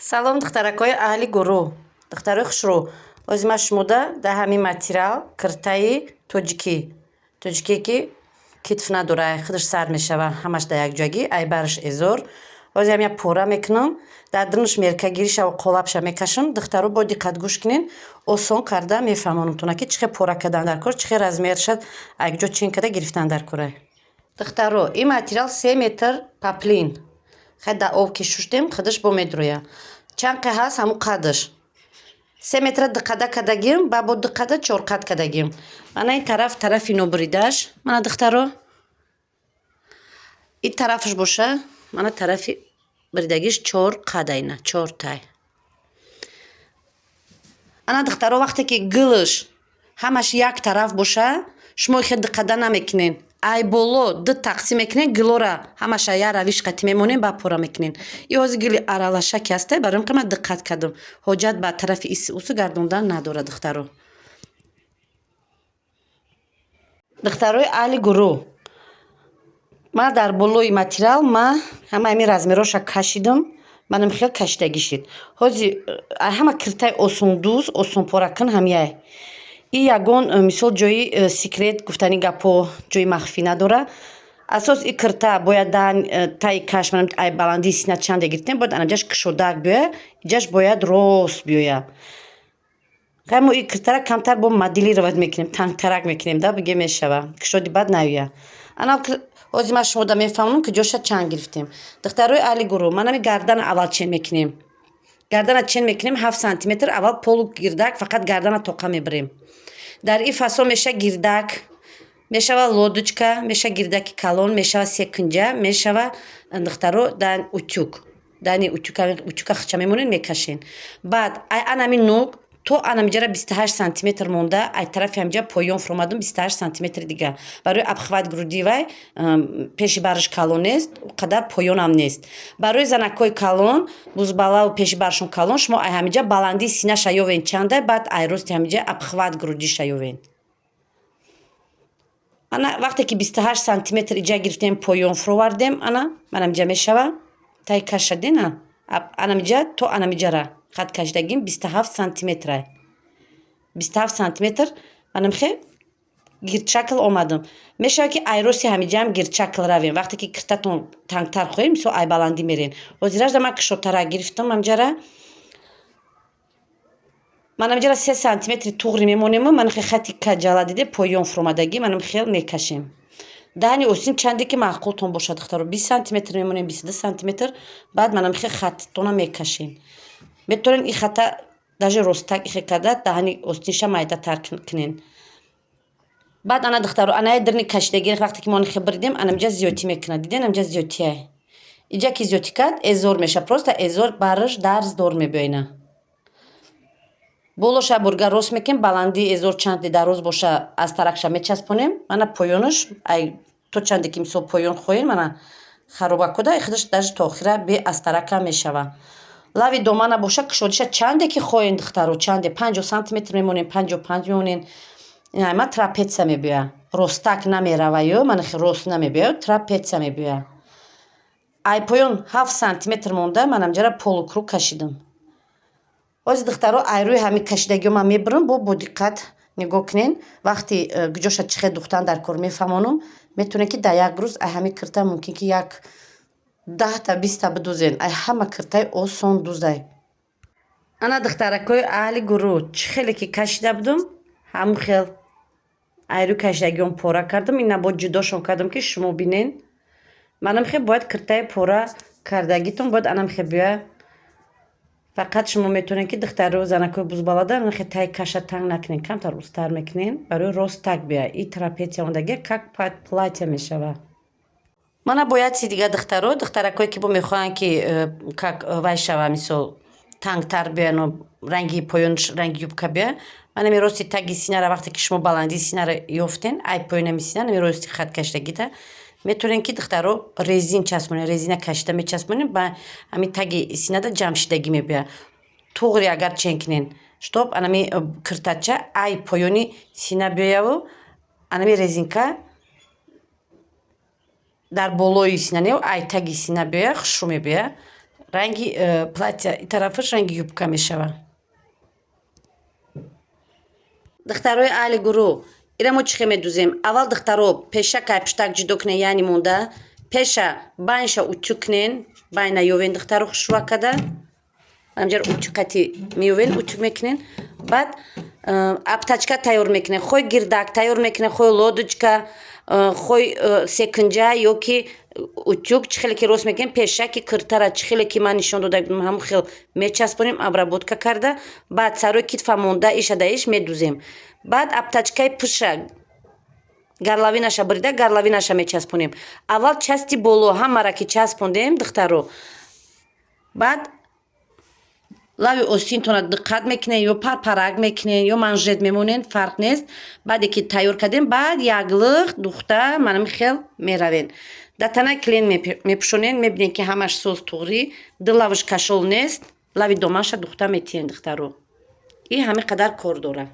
Салом, духтаракҳои аҳли гурӯҳ, духтарои хушрӯ. Ҳозир ман шумода дар ҳамин материал киртаи тоҷикӣ, тоҷикие, ки китф надора, худаш сар мешава, ҳамаш дар якҷоягӣ, айбараш эзор. Ҳозир ҳамин як пора мекунам, дар дунаш меркагиришаву қолабша мекашам. Духтаро, бо диққат гӯш кунед, осон карда мефаҳмонамтона, ки чӣ хел пора кардан дар кор, чӣ хел размерша якҷо чин карда гирифтан дар кора. Духтаро, ин материал 3 метр поплин. Хай, дар об ки шуштем, худаш бо медроя. Чанд қай ҳаст, ҳамун қадаш. 3 метра дуқада кардагим, ба бо дуқада чорқад кардагим. Мана ин тараф, тарафи нобуридаш. Мана, духтаро, ин тарафаш боша, мана тарафи буридагиш чор қада, ина чор тай. Ана, духтаро, вақте ки гилш ҳамаш як тараф боша, шумо хел диққата намекунед. Ай боло ду тақсим мекунед гилора, ҳамаша як равиш қатӣ мемонем, баъд пора мекунед. И ҳозир гили аралаша ки ҳасте, барои ин ман диққат кардам. Ҳоҷат ба тарафи усу гардондан надорад, духтаро. Духтарои аҳли гурӯҳ, ман дар болои материал ман ҳама ҳамин размероша кашидам, манам хел кашидагӣ шид. Ҳозир ҳама киртаи осондӯз, осонпоракун ҳамяй. И ягон мисол ҷои секрет гуфтани гапҳо, ҷои махфӣ надора. Асос и кирта бояд таи каш, ай баландии сина чанде гирифтем, бояд анаҷаш кушодак биёяд, иҷаш бояд рост биёяд. Хай, мо и киртара камтар бо моделировать мекунем, тангтарак мекунем да, биге мешава, кушоди бад наояд. Ана, ҳозир ман шумода мефаҳмонам, ки ҷоша чанд гирифтем. Духтарои аҳли гурӯҳ, ман ҳами гардана аввал чен мекунем. Гардана чен мекунем 7 сантиметр, аввал полу гирдак, фақат гардана тоқа мебарем. Дар ин фасон меша гирдак, мешава лодочка, меша гирдаки калон, мешава секунҷа, мешава, духтаро, дан утюг. Дани утюга хича мемонед, мекашен. Баъд ай анами нук то анамиҷара 28 сантиметр монда, ай тарафи ҳамиҷа поён фуромадум 28 сантиметри дига. Барои обхват груди вай пеши бараш калон нест, қадар поёнам нест. Барои занакҳои калон, бузбалаву пеши барашон калон, шумо ай ҳамиҷа баландии синаша ёвен чанда, баъд ай рости ҳамиҷа обхват грудиша ёвен. Ана, вақте ки 28 сантиметр иҷа гирифтем, поён фуровардем, ана манамиҷа мешава тай кашадена, анамиҷа то анамиҷара хат кашидагим 27 сантиметра, 27 сантиметр. Манамхе гирдшакл омадам. Мешавад, ки айроси ҳамиҷаам гирдшакл равем, вақте ки киртатон тангтар хоҳем, мисол, ай баландӣ мерем. Ҳозиражда ман кушодтарак гирифтам ҳамҷара. Манамиҷара 3 сантиметри туғри мемонему, манахе хати каҷала диде, поён фуромадагӣ, манам хел мекашем. Даҳани осин чанде ки маъқултон бошад, духтаро, 20 сантиметр мемонем, 22 сантиметр. Баъд манамхе хаттона мекашем. Метавонед ин хата даже ростак ихе карда, даҳани остинша майдатар кунен. Баъд, ана, духтаро, анаи дирни кашидагӣ, вақте ки мо нихе бридем, анамиҷа зиёдтӣ мекунад. Диден, амиҷа зиёдтия. Иҷа ки зиёдтӣ кард, эзор меша, просто эзор бараш дарз дор мебиёина. Болоша бурга рост мекунем, баландии эзор чанде дароз боша, аз таракша мечаспонем. Мана, поёнаш ай то чанде ки мисол поён хоҳем, мана харобакода худаш даже то охира бе астарака мешава. Лави домана боша, кушодиша чанде ки хоҳем, духтаро, чанде, 50 сантиметр мемонем, 55 мемонем, ма трапеция мебиёя, ростак намераваю, мана рост намебиёя, трапеция мебиёя. Ай поён 7 сантиметр монда, манамҷара полукруг кашидам. Ҳозир, духтаро, ай рӯи ҳамин кашидагиҳо ман мебурам, бо диққат нигоҳ кунен. Вақти гуҷоша чихе духтан дар кор мефаҳмонам. Метавонед, ки дар як рӯз ай ҳамин кирта мумкин ки як 10-та, 20-та бидузен. Ай ҳама киртаи осон дузай. Ана, духтаракҳои аҳли гурӯҳ, чӣ хеле ки кашида будум, ҳамун хел ай рӯи кашидагиҳом пора кардам. Ина бо ҷудошон кардам, ки шумо бинен. Манам хел бояд киртаи пора кардагитон бояд анам хел биёя. Фақат шумо метавонед, ки духтару занакҳои бузбалада анахе таи каша танг накунед, камтар устар мекунед, барои рост так биёя. И трапеция омадагия, как платье мешава. Мана, бояд чи дига, духтаро, духтаракҳое ки бо мехоҳанд, ки как вай шава, мисол, тангтар биёяну ранги поёнш ранги юбка биёя, манами рости таги синара, вақте ки шумо баландии синара ёфтен, ай поёнами сина, нами рости хат кашидагита метавонед, ки, духтаро, резин часпонед. Резина кашида мечаспонед, ба ҳамин таги синада ҷамъшидагӣ мебиёяд. Туғри агар чен кунен, чтоб анами киртача ай поёни сина биёяву, анами резинка дар болои сина не, ай таги сина биёя, хушрӯ мебиёя. Ранги платья, и тарафаш ранги юбка мешавад. Духтарои аҳли гурӯҳ, ира мо чӣ хел медузем? Аввал, духтаро, пешакай пуштак ҷудо кунен, яъне монда пеша байнша утюг кунен, байна ёвен, духтаро, хушрӯа када ҳамҷара утюг-ати меёвен, утюг мекунен. Баъд обтачка тайёр мекунен, хой гирдак тайёр мекунен, хой лодочка, хой секинҷа ё ки утюг. Чӣ хеле ки рост мекунем, пешаки киртара, чӣ хеле ки ман нишон дода будам, ҳамон хел мечаспонем, обработка карда. Баъд сарои китфа монда иша да иш медузем. Баъд обтачкаи пуша горловинаша бурида, горловинаша мечаспонем. Аввал части боло ҳамара ки часпондем, духтаро, баъд лави остинтона диққат мекунен, ё парпарак мекунен, ё манжет мемонен, фарқ нест. Баъде ки тайёр кардем, баъд як лиқ духта манами хел меравен. Дар танаи клиент мепӯшонен, мебинем, ки ҳамаш соз, туғрӣ, ду лавш кашол нест, лави доманша духта метиҳен, духтаро. И ҳамин қадар кор дорад.